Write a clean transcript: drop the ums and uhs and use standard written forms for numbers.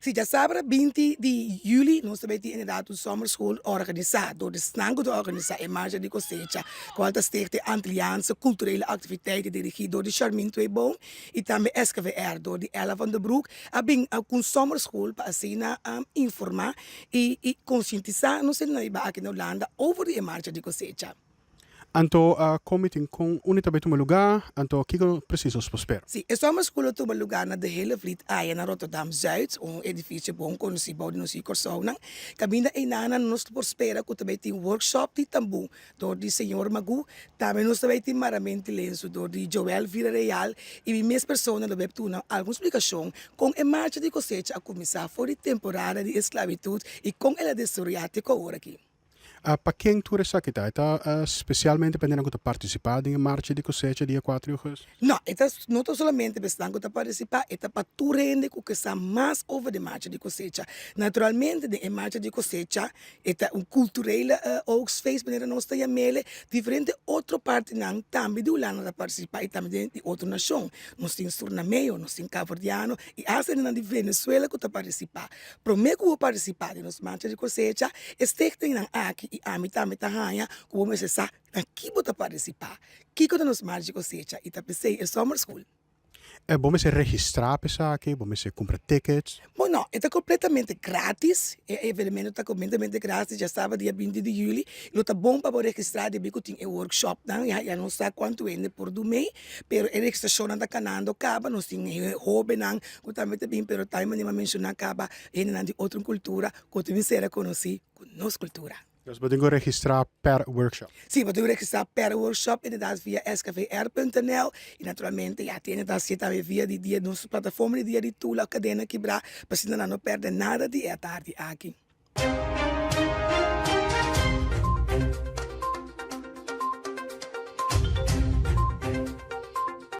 Si djasabra 20 di juli nos ta bay tin inderdaad un zomerschool organisa door di esnan cu ta organisa e Marcha di Cosecha, cual ta Stichting Antilliaanse Culturele Activiteiten dirigi door di Charmine Tweeboom y tambe SKVR door di Ella van der Broek a bin cu un zomerschool pa asina informa y concientisa nos hendenan riba aki na Hulanda over di e Marcha di Cosecha. Anto kon mi tin kon unda ta bai tuma lugá? Anto kiko presis nos por spera? Sí, e Summer School lo tuma lugá na De Hele Vliet aya na Rotterdam Zuid, un edifisio bon konosí bou di nos yu Kòrsounan. Kaminda einanan nos por spera ku ta bai tin workshop di tambú dor di señor Magú. Tambe nos ta bai tin maramenti lensu dor di Joel Villarreal i mi mes persona lo bai duna algun splikashon kon e marcha di kosecha a kuminsá for di temporada di esklabitut i kon el a desaroyá te ku awor aki. Pa ken tur esaki ta? E ta spesialmente pa hendenan ku ta partisipá den e marcha di kosecha dia kuater di ougùstus? No, e ta no ta solamente pa esnan ku ta partisipá, e ta pa tur hende ku ke sa mas over di marcha di kosecha. Naturalmente den e marcha di kosecha e ta un kulturele oogstfeest manera nos ta yam'el, diferente otro partinan tambe di Hulanda ta partisipá i tambe di otro nashon. Nos tin Surnameo, nos tin Kaverdiano i asta hendenan di Venezuela ku ta partisipá. Promé ku bo partisipá den nos marcha di kosecha, e stichtingnan aki i ami tambe ta haña ku bo mester sa na ki bo ta partisipá. Kiko ta nos marcha di kosecha i ta p'esei e summer school? Bo mester registrá pa esaki? Bo mester kumpra tickets? Bo no, e ta kompletamente grátis. E evenemento ta kompletamente grátis djasaba dia 20 di juli. Lo ta bon pa bo registrá debí ku tin e workshopnan. Ya ya nos sa kuantu hende por dumei, pero e registrashonnan ta kanando kaba. Nos tin e hóbennan Ku tambe ta bin pero tambe manera mi a menshoná kaba hendenan di otro kultura ku ta bin sera konosí ku nos kultura. Dus bo tin ku registrá per workshop? Sí, bo tin ku registrá per workshop inderdaad via skvr.nl i naturalmente ya tin hende ta hasié tambe via di dia nos plataforma di Dia di Tula Kadena Kibrá pa asina nan no pèrdè nada di e atardi aki.